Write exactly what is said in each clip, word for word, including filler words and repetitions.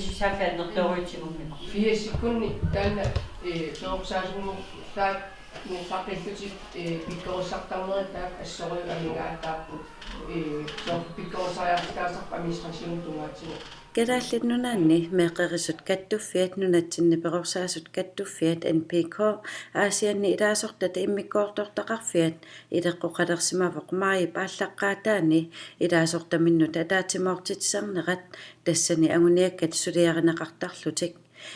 Sissaaffiannertorujutsigunngilaq. Fiasikkunni taanna, eh, perorsaasunngortaat nuuqqaqillutik, eh, pikkorissartarnerit taakku assorujuk amigaataapput, eh, soorlu pikkorissariartitaasarput administrationip tungaatigut. Kalaallit Nunaanni meeqqerisut kattuffiat nunatsinni perorsaasut kattuffiat N P K Aasianni ilaasortat immikkoortortaqarfiat ileqqoqalersimavoq maajip aallaqqaataani ilaasortaminnut ataatsimoortitsisarnerat tassani anguniakkat suliarineqartarlutik.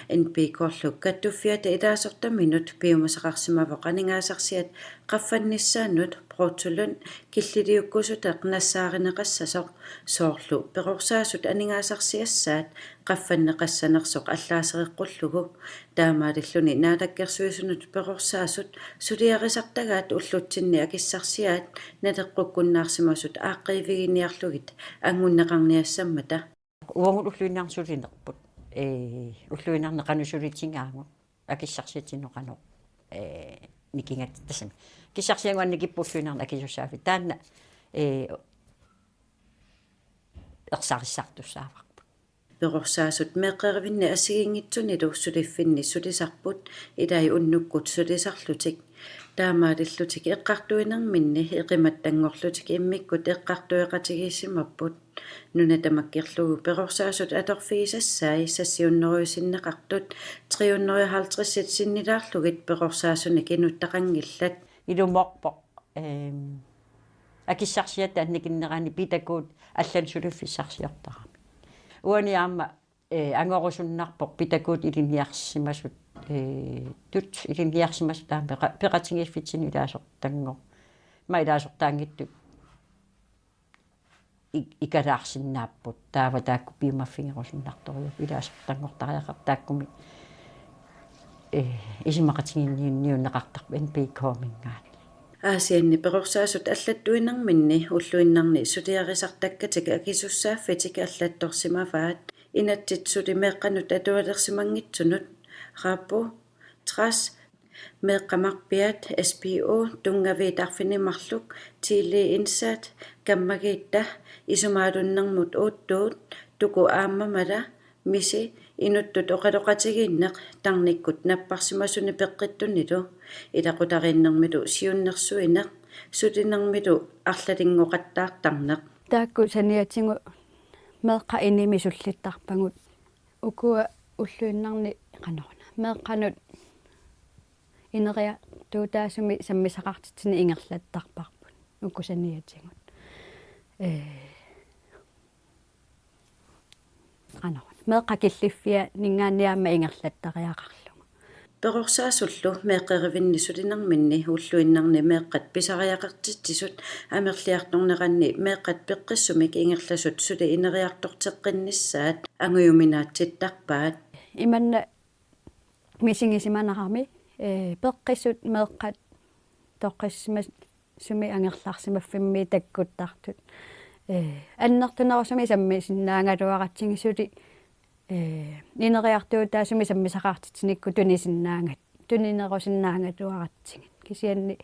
N P K-llu kattuffiata ilaasortaminut piumasaqarsimavoq aningaasarsiat qaffannissaannut Brutto løn killiliukkusuteq nassaarineqassasoq soorlu perorsaasut aningaasarsiassaat qaffanneqassanersoq allaasereqqullugu. Taamaalilluni Naalakkersuisunut perorsaasut suliarisartagaat ullutsinni akissarsiaat naleqqukkunnaarsimasut aaqqiiviginiarlugit angunneqarniassammata. Uagut ulluinnarni sulinerput. Ee, ulluinnarni qanoq sulitigaagut. Akissarsiatinnut qanoq, ee, nikingatta tassami. Akissarsiagut annikippoq ulluinnarni akisussaaffik. Taanna, ee, ersarissartussaavarput. Perorsaasut meeqqerivinni assigiinngitsunilu suliffinni sulisarput ilai unnukkut sulisarlutik. Taamaalillutik eqqartuinerminni eqimattanngorlutik immikkut eqqartueqatigiissimapput. Nuna tamakkillugu perorsaasut atorfigisassai sassiunnerujusinneqartut tre hundrede og halvtreds sinnilaarlugit perorsaasunik inuttaqanngillat. Ilumoorpoq, ehm, akissarsiatta annikinnerani pitakuut allanut suliffissarsiortaramik. Uani aamma, eh, angorusunnarpoq pitakuut ilinniarsimasut, eh, tut ilinniarsimasut taama peqa-, peqatigiiffitsinnut ilaasortanngor-, ma ilaasortaanngitsut i-, ikalaarsinnaapput, taava taakku piumaffigerusunnartorujuupput ilaasortanngortariaqartut taakkumi, eh, isumaqatiginninniunneqartarput N P K-minngaanniit. Aasianni perorsaasut allattuinerminni ulluinnarni suliarisartakkatik akisussaaffitik allattorsimavaat. Inatsit suli meeqqanut atualersimanngitsunut, Rapu, Tras, meeqqamarpiat, S P O, tunngaviit arfineq-marluk, Tidlig Indsat, kammagiitta, isumaalunnermut uuttuut, Tuku Aammamala, Misi, inuttut oqaloqatigiinneq, tarnikkut napparsimasunik peqqittunilu, ilaqutariinnermilu siunnersuineq, sulinermilu arlalinngoqattaartarneq. Taakku saniatigut meeqqat inimi sullittarpagut. Ukua ulluinnarni qanoruna. Meeqqanut ineriartuutaasumik sammisaqartitsineq ingerlattarparput. Uku saniatigut. Ee, qanoruna. Meeqqat killiffianninngaanniit aamma ingerlattariaqarlugu. Perorsaasullu meeqqerivinni sulinerminni ulluinnarni meeqqat pisariaqartitsisut amerliartorneranni meeqqat peqqissumik ingerlasut suli ineriartorteqqinnissaat angujuminaatsittarpaat. Imanna misigisimanarami, ee, peqqissut meeqqat toqqissisimasumik angerlarsimaffimmi takkuttartut. Ee, annertunerusumik sammisinnaagaluaratsigit suli, ee, ineriartuutaasumik sammisaqartitsinikku tunisinnaangat-, tuninerusinnaagaluaratsigit. Kisianni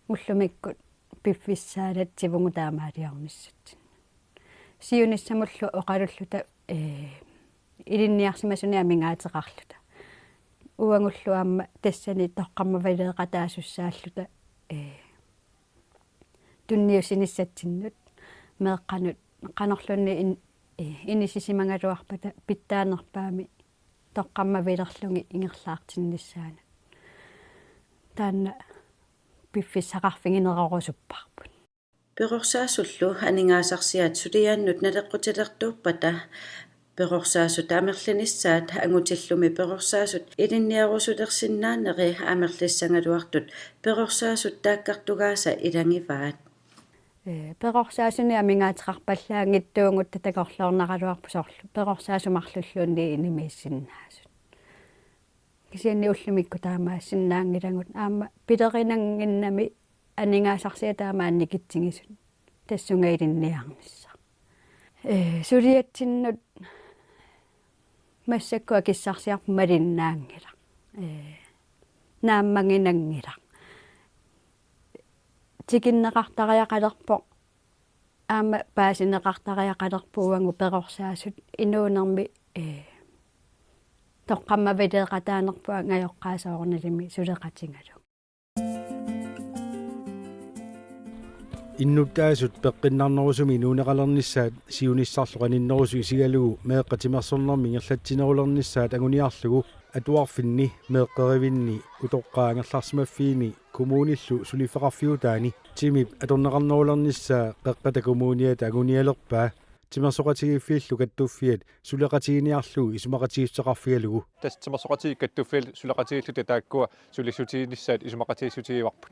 ullumikkut piffissaalatsivugut taamaaliornissatsinnut. Siunissamullu oqalulluta, ee, ilinniarsimasunik amigaateqarluta. Uagullu aamma tassani toqqammavaleeqataasussaalluta, ee, tunniussinissatsinnut meeqqanut qanorluunniit in-, ee, inissisimagaluarpata pitsaanerpaamik toqqammavilerlugit ingerlaartinnissaanut. Taanna piffissaqarfiginerorusupparput. Perorsaasullu aningaasarsiat suliaannut naleqqutilertuuppata perorsaasut amerlinissaat angutillumi perorsaasut ilinniarusulersinnaaneri amerlissagaluartut perorsaasut taakkartugaasa ilagivaat. Ee, perorsaasunik amigaateqarpallaanngitsuugutta takorloornaraluarpoq soorlu perorsaasut marlulluunniit inimiissinnaasut. Kisianni ullumikkut taamaassinnaanngilagut aamma pilerinannginnami aningaasarsiat taama annikitsigisut tassunga ilinniarnissaq. Ee, suliatsinnut massakkut akissarsiarput malinnaanngilaq. Ee, naammaginanngilaq. Tikinneqartariaqalerpoq aamma paasineqartariaqalerpoq uagut perorsaasut inuunermi, ee, Toqqammavileeqataanerput angajoqqaat soorunalimi suleqatigalugu. Innuttaasut peqqinnarnerusumik inuuneqalernissaat siunissarlu qaninnerusoq isigalugu meeqqat timersornermi ingerlatsinerulernissaat anguniarlugu atuarfinni, meeqqerivinni utoqqaat angerlarsimaffiini kommunillu suliffeqarfiutaani timip atorneqarnerulernissaa Qeqqata Kommuniata angunialerpaa, timersoqatigiiffiillu kattuffiat suleqatiginiarlugu isumaqatigiissuteqarfigalugu. Tassa timersoqatigiit kattuffiat suleqatigiilluta taakkua sulissutiginissaat isumaqatigiissutigivarput.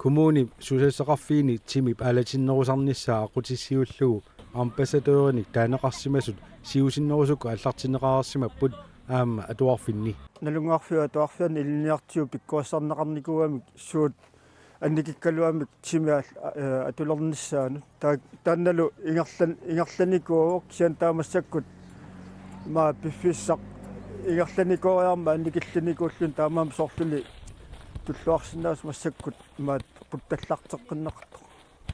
Kommunip susassaqarfiini timip aalatinnerusarnissaa aqqutissiuullugu ambassadørinik taaneqarsimasut siusinnerusukkut aallartinneqareersimapput aamma atuarfinni. Nalunnguarfiup Atuarfiani ilinniartigut pikkorissarneqarnikuugamik suut annikikkaluamik timi aal-, eh, atulernissaanut. Taa-, taannalu ingerlan-, ingerlanikuuvoq kisianni taava massakkut ima piffissaq ingerlanikuuiarmat annikillinikuulluni taamaammat soorluli tulluarsinnaasoq massakkut imaat quttallarteqqinneqartoq.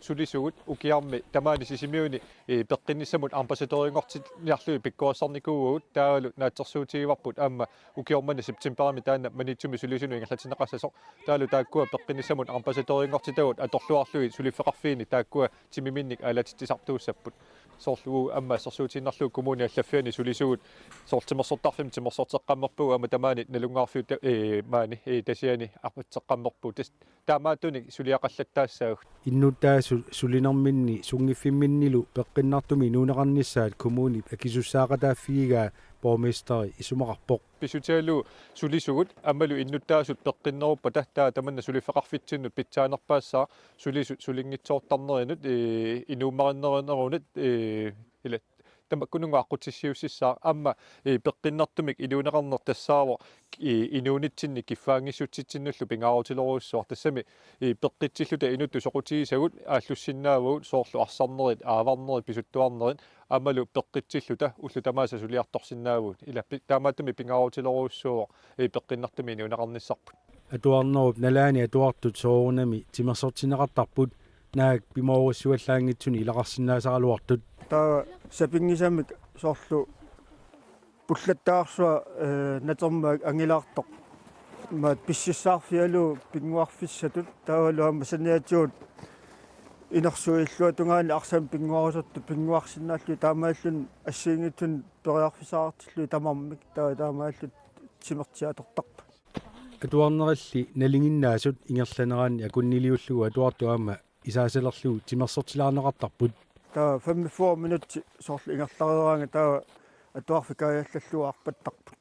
Sulisugut ukiarmi tamaani Sisimiuni, eh, peqqinnissamut ambassadørinngortinniarlugit pikkorissarnikuuagut, taavalu naatsorsuutigivarput aamma ukioq manna septemberimi taanna Maniitsumi sulisunut ingerlatinneqassasoq. Taavalu taakkua peqqinnissamut ambassadørinngortitagut atorluarlugit suliffeqarfiini taakkua timiminnik aalatitsisartuussapput. Soorlu aamma assersuutigiinnarlugu kommuni allaffiani sulisugut soorlu timersortarfimmi timersorteqqammerpugut aamma tamaani Nalunnguarfiup ta-, eh, maani, eh, Tasiani arpatseqqammerpugut. Tas-, taamaattunik suliaqallattaassaagut. Innuttaasut sulinerminni sunngiffimminnilu peqqinnartumik inuuneqarnissaat kommunip akisussaaqataaffigigaa borgmesteri isumaqarpoq. Pissutigalugu sulisugut aammalu innuttaasut peqqinneruppata taava tamanna suliffeqarfitsinnut pitsaanerpaassaaq, sulisut sulinngitsoortarnerinut, eh, inuummarinnerunut, eh, ila tamakkununnga aqqutissiuussissaaq aamma, eh, peqqinnartumik inuuneqarneq tassaavoq, eh, inuunitsinni kiffaanngissutsitsinnullu pingaarutilerujussuaq. Tassami, eh, peqqitsilluta inuttut soqutigisagut aallussinnaavagut soorlu arsarnerit, aavarnerit, pisuttuarnerit aammalu peqqitsilluta ullut tamaasa suliartorsinnaavagut. Ila pi-, taamaattumik pingaarutilerujussuuvoq, eh, peqqinnartumik inuuneqarnissarput. Atuarnerup nalaani atuartut soorunami timersortinneqartarput naak pimoorussuallaanngitsunik ilaqarsinnaasaraluartut. Taava sapinngisamik soorlu pullattaarsuaq, eh, natermik angilaartoq. Imaat pississaarfigalugu pinnguarfissatut taavalu aamma saniatigut inersuup illuatungaani arsamik pinnguarusortut pinnguarsinnaallugit taamaalilluni assigiinngitsunik periarfissaqartillugit tamarmik taava taamaalillutik timertiatortarput. Atuarnerilli nalinginnaasut ingerlaneranni akunniliullugu atuartut aamma isaasalerlugu timersortilaarneqartarput. Taava femogfyrre minutsit soorlu ingerlareeraangat taava atuarfik kaajallallugu arpattarput.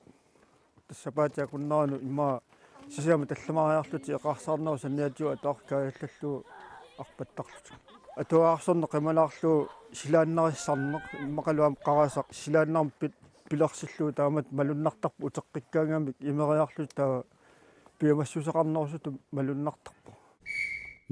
Tassa sapaatip akunneranut immaqa sisamat tallimaariarlutik eqaarsaarnerup saniatigut atuarfik kaajallallugu arpattarlutik. Atuararsorneq qimalaarlugu silaannarissarneq immaqalu aamma qarasaq silaannarneq pil-, pilersillugu taamatut malunnartarpoq uteqqikkaangamik imeriarlutik taava piumassuseqarnerusutut malunnartarpoq.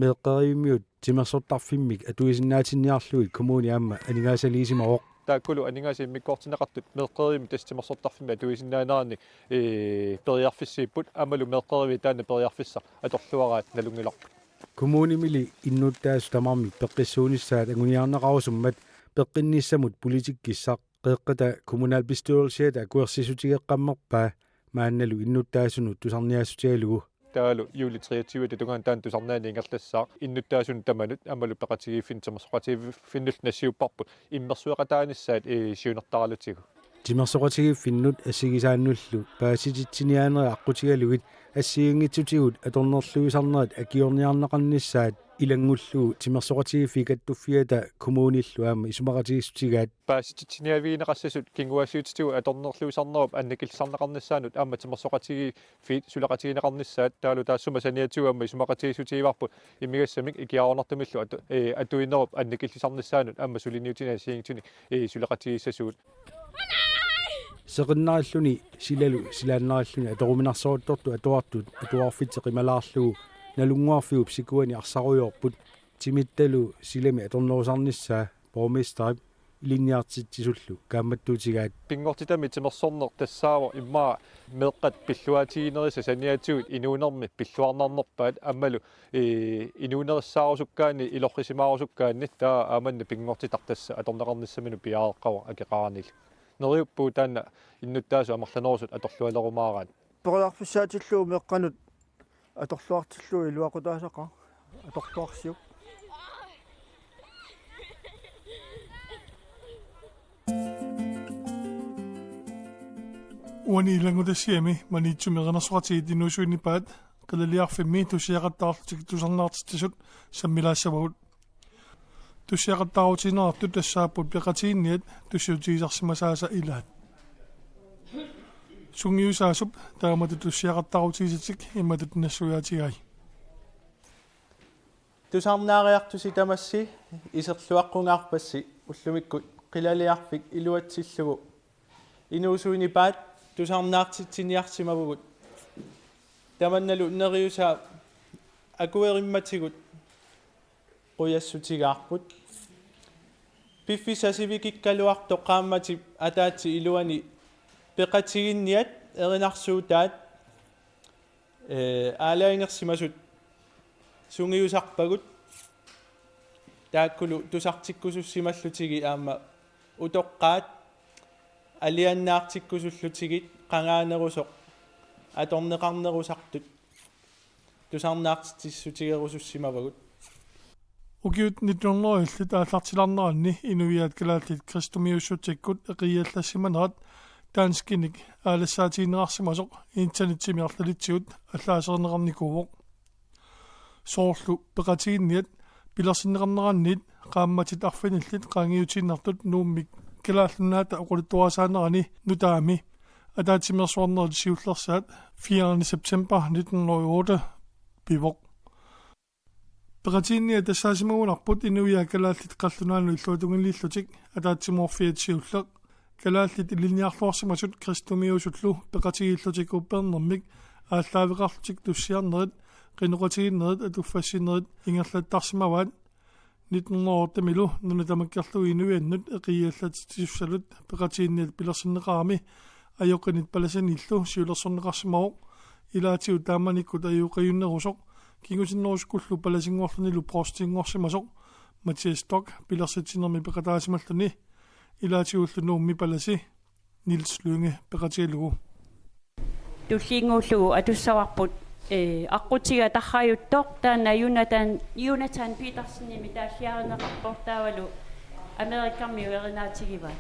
Meeqqerivimmiut timersortarfimmik atuisinnaatinniarlugit kommuni aamma aningaasaliisimavoq. Taakkulu aningaasat immikkoortinneqartut meeqqerivimmik tassa timersortarfimmik atuisinnaaneranni, ee, periarfissiipput aammalu meeqqeriviit taanna periarfissaq atorluaraat nalunngilarput. Kommunimili innuttaasut tamarmik peqqissuunissaat anguniarneqarusummat peqqinnissamut politikkissaq Qeqqata kommunalbestyrelsiata akuersissutigeqqammerpaa maannalu innuttaasunut tusarniaassutigalugu. Taavalu juuli treogtyve tungaanut taanna tusarnaani ingerlassaaq, innuttaasunut tamanut aammalu peqatigiiffinnut timersoqatigiiffinnullu nassiupparput immersueqataanissaat, ee, siunertaralutigu. Timersoqatigiiffinnut assigisaannullu paasititsiniaanerit aqqutigalugit assigiinngitsutigut atornerluisarnerit akiorniarneqarnissaat ilanngullugu timersoqatigiiffiit kattuffiata kommunillu aamma isumaqatigiissutigaat. Paasititsiniaavigineqassasut kinguaassiuutitigut atornerluisarnerup annikillisarneqarnissaanut aamma timersoqatigiiffiit suleqatigineqarnissaat taavalu taassuma saniatigut aamma isumaqatigiissutigivarput imigassamik ikiaroornartumillu atu-, ee, atuinerup annikillisarnissaanut aamma suliniutinik assigiinngitsunik, ee, suleqatigiissasugut. Seqinnarilluni silalu silaannarilluni atoruminarsoruttortut atuartut atuarfitsik qimalaarlugu Nalunnguarfiup sikuani arsarujoorput, timittalu silami atornerusarnissaa borgmesterip ilinniartitsisullu kaammattuutigaat. Pinngortitami timersorneq tassaavoq immaqa meeqqat pilluaatiginerisa saniatigut inuunermi pilluarnarnerpaat aammalu, ee, inuunerissaarusukkaanni ilorrisimaarusukkaanni taava aamanna pinngortitaq tassa atorneqarnissaminut piareeqqavoq akeqaranilu. Neriuppugut taanna innuttaasut amerlanerusut atorlualerumaaraat. Periarfissaatillugu meeqqanut atorluartillugu iluaqutaasaqaaq. Atorluarsiuk. Uani ilanngutassiami Maniitsumi erinarsoqatigiit inuusuit nipaat qilaliarfimmi tussiaqattaarlutik tusarnaartitsisut sammilaassavagut. Tussiaqattaarutigineqartut tassaapput peqatigiinniat tussiutigisarsimasaasa ilaat. Sungiusaasup taamatut tussiaqattaarutigisatik imatut nassuiaatigai. Tusarnaariartusi tamassi iserluaqqungaarpassi ullumikkut qilaliarfik iluatsillugu inuusuit nipaat tusarnaartitsiniarsimavugut. Tamannalu neriusaat akuerimmatigut qujassutigaarput. Piffissaq sivikikkaluartoq qaammatip ataatsip iluani peqatigiinniat erinarsuutaat, ee, aalajangersimasut sungiusarpagut. Taakkulu tusartikkusussimallutigi aamma utoqqaat alianaartikkusullutigi qangaanerusoq atorneqarnerusartut tusarnaartitsissutigerusussimavagut. Ukiut nitten hundrede-illit aallartilaarneranni inuiaat kalaallit kristumiussutsikkut eqiallassimanerat danskinik aalassaatigineqarsimasoq internetsimi arlalitsigut allaaserineqarnikuuvoq. Soorlu peqatigiinniat pilersinneqarneranniit qaammatit arfinillit qaangiutiinnartut Nuummi Kalaallit Nunaata oqaluttuarisaanerani nutaami ataatsimeersuarnerit siullersaat fjerde september nitten hundrede og otte pivoq. Peqatigiinniat tassaasimagunarput inuiaat kalaallit qallunaanut illuatungiliillutik ataatsimoorfiat siulleq. Kalaallit ilinniarluarsimasut kristumiusullu peqatigiillutik uppernermik aallaaveqarlutik tussiarnerit, qinoqatigiinnerit atuffassinerit ingerlattarsimavaat. Nitten hundrede og otte-milu nuna tamakkerlugu inuiannut eqiallatitsissallu peqatigiinniat pilersinneqarami ajoqinit palasinillu siulersorneqarsimavoq. Ilaatigut taamanikkut ajoqijunnerusoq kingusinnerusukkullu palasinngorlunilu provstinngorsimasoq Mathias Storch pilersitsinermi peqataasimalluni. Ilaatigullu Nuummi palasi Niels Lynge peqatigalugu. Tulliinnguullugu atussavarput, ee, aqqutiga tarrajuttoq taanna Jonathan, Jonathan Petersenimik taalliarineqarpoq taavalu Amerikamiu erinaatigivaa.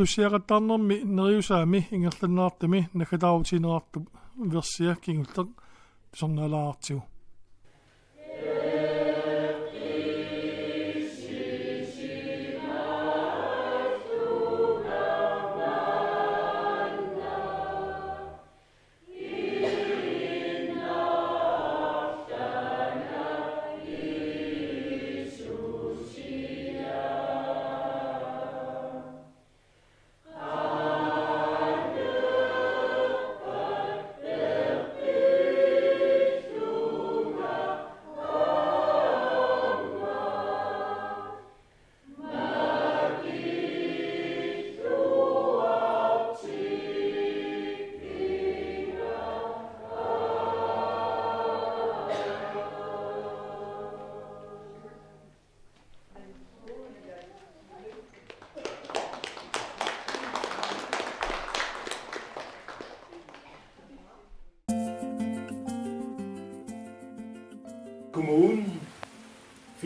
Tussiaqattaarnermi neriusaami ingerlanneqartumi naggataarutigineqartup versia kingulleq tusarnaalaartigu.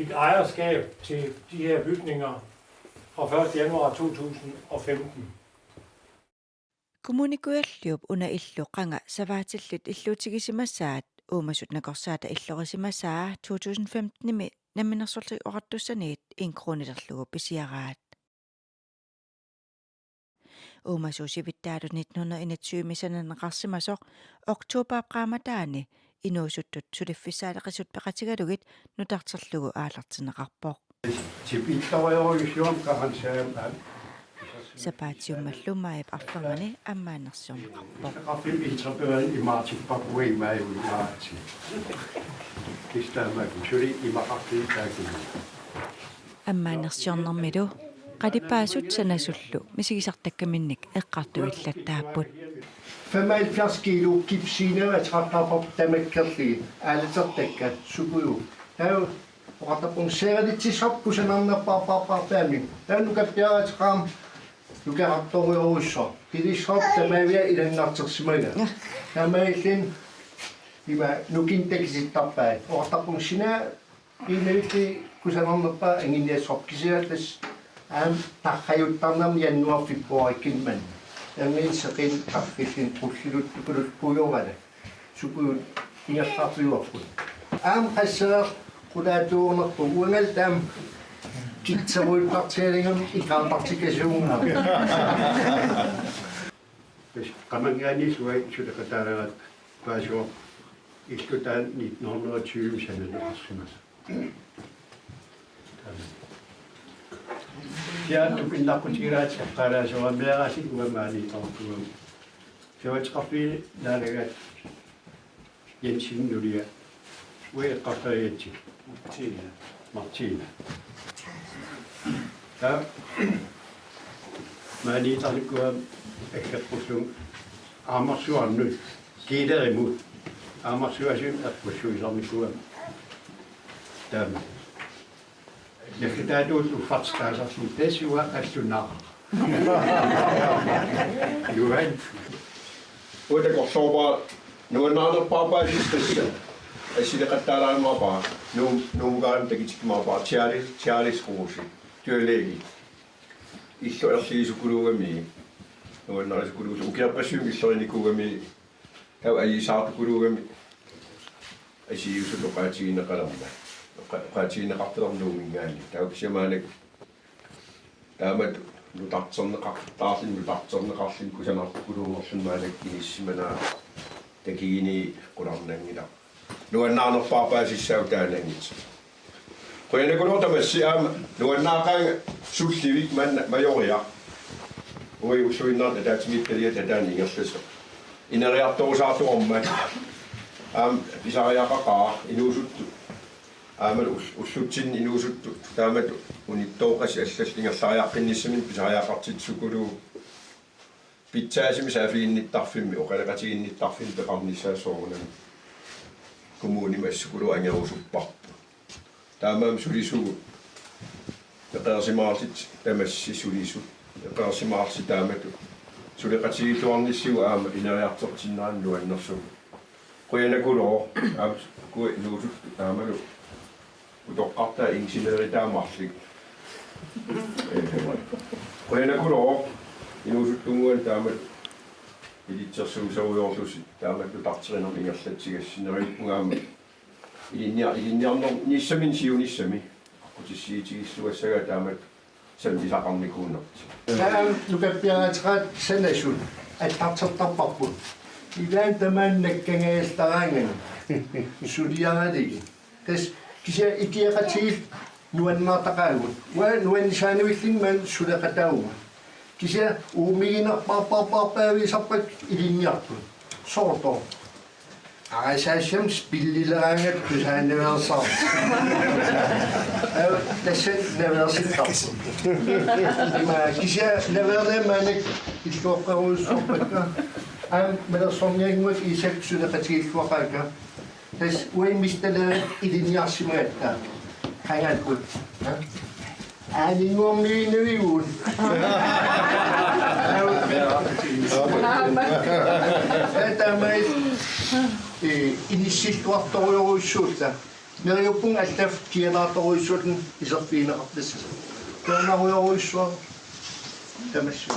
Et ejerskab til de her bygninger fra første januar to tusind og femten. Kommune Kujalliup una illu qanga savaatillit illuutigisimasaat uumasut nakorsaata illorisimasaa to tusind femten-imi Namminersorlutik Oqartussaniit en kronilerlugu pisiaraat. Uumasut sivittaalu nitten hundrede enogtyve-mi sananeqarsimasoq oktobarip qaammataani inuusuttut suliffissaaleqisut peqatigalugit nutarterlugu aallartinneqarpoq. Tipittorujorujussuarmik karansaam. Sapaatiummallu maajip arfernganni ammaannersiorneqarpoq. Qaffim interperan imaatippapuai maajui maati. Kistaamaku suli imaqarfiit taakini. Ammaannersiornermilu qalipaasut sanasullu misigisartakkaminnik eqqartuillattaapput. Femoghalvfjerds kilo gipsiinera trættarpap tamakkerlugit aalatertakka sukuju. Taava oqartarpunga seeralitsisarput kusanarnerpaarpaarpaarpaamik. Taava nukappiaraateqarama nukerartorujorujussuaq. Kilissaartoq tamaavia ilanngartersimagaa. Taamaalilluni ima nukinnik takutittarpaat. Oqartarpunga sina Piinnavilli kusanarnerpaaq anguniassavarput kisianni tassa aamma tarrajuttarnermi januaarip februaarikkunni manna. Anguniassaaq tarrilluni qulliluttukuluttuujorana. Sukut ingerlaartujuarput. Aamma qasseeraq qulaatuunerput uangalu taama kitserujuttartigalugami ikaartartikkasuugami. Tassa qamanngaanniit suai suleqataalerat paasivoq illu taanna nitten hundrede og tyve sananeqarsimasoq. Siaattup innaqqutigilaatsiaq eqqaalaassavara meeraasinngua maani taortuam. Siaatseqarfiit naalagaat Jensen nulia. Ueqqarfariatsi. Martina. Martina. Taa maaniittarnikuugamik aggeqqullugit aamarsuarnut kiilerimut aamarsuarsuarmik eqqussuisarnikuugamik. Taama. Naggataatut uffartitaasarluni tassuua allunnaaq. Juan. Uanga takorloorpara nuannaanerpaarpaasissaq tassa. Assileqattaalaarumaarpara. Nuum-, Nuummukaanut takutikkumaarpara. Charles, Charles Rose. Dyrlæge. Illu erligisukuluugami. Nuannarisukuluugami. Ukiorpassuit illerinikuugami. Taava ajuusaartukuluugami. Assigiusutut oqaatigineqalermat. Oqa-, oqaatigineqartalermat Nuumminngaanniit. Taava kisianni maannakkut taamatut nutarterneqartarluni, nutarterneqarluni kusanartukuluunerluni maannakkut inissisimanera takuginit qularnanngilaq. Nuannaanerpaarpaasissaaq taananngitsoq. Qujanaqulooq tamassi aamma nuannaaqaanga sullivik manna Majoriaq. Uagut ulluinnarni ataatsimiititaliap ataani ingerlasoq. Ineriartorusaartoqarmat aamma pisariaqaqaaq inuusuttut. Aammalu ull-, ullutsinni inuusuttut taamatut unittooqqasut allallu ingerlariaqqinnissaminnik pisariaqartitat sukuluupput. Pitsaasumik saaffiginnittarfimmi, oqaloqatiginnittarfimmi peqarnissaat soorunami. Kommunimi assut sukuluup angerusupparput. Taamaammat sulisugut. Eqeersimaarlutik tamassi sulisut. Eqeersimaarlutik taamatut. Suleqatigiilluarnissigut aamma ineriartortinnerani nuannersugut. Qujanaqulooq, aamma, kui nuusut, taamalu. Utoqqartaat ingeniørit taama marluk. Qujanaqulooq, inuusuttunnguanik taamatut ilitsersuuserujoorlusi, taamatut nutarterinermut ingerlatsigassinneriuppunga aamma. Ilinnia-, ilinniarnissamik siunissami, aqqutissiutigilluassagaat taamatut sammisaqarnikuunertik. Taava nukappiaraateqaratta sanasut aallartertarparput. Ilaanni tamaani nakkangajallaraangatta. Suliaralugit. Tassa kisianni ikioqatigiillu nuannaartaqaagut. Uanga nuannisaanuillunga maani suleqataavunga. Kisianni uumiginerpaarpaarpaarpaavisarpakka ilinniartut. Soorlu. Arisaassiam spillileraangat tusaanaveersaartoq. Aa, tassani naveersittarpoq. Ima kisianni naveerneq maannakkut illuaqqerujussuarpakka. Aamma Malersorniannguaq Isak suleqatigiilluaqaakka. Tassa uanga mistalerit ilinniarsimagatta. Qangattut. Aaninnguarmiinnavigit. Taamaat, eh, inissilluartorujorujussuullunga. Neriuppunga allaffik kianaartorujussuarnik iserfigineqartassasoq. Qujanarujorujussuaq. Tamassi.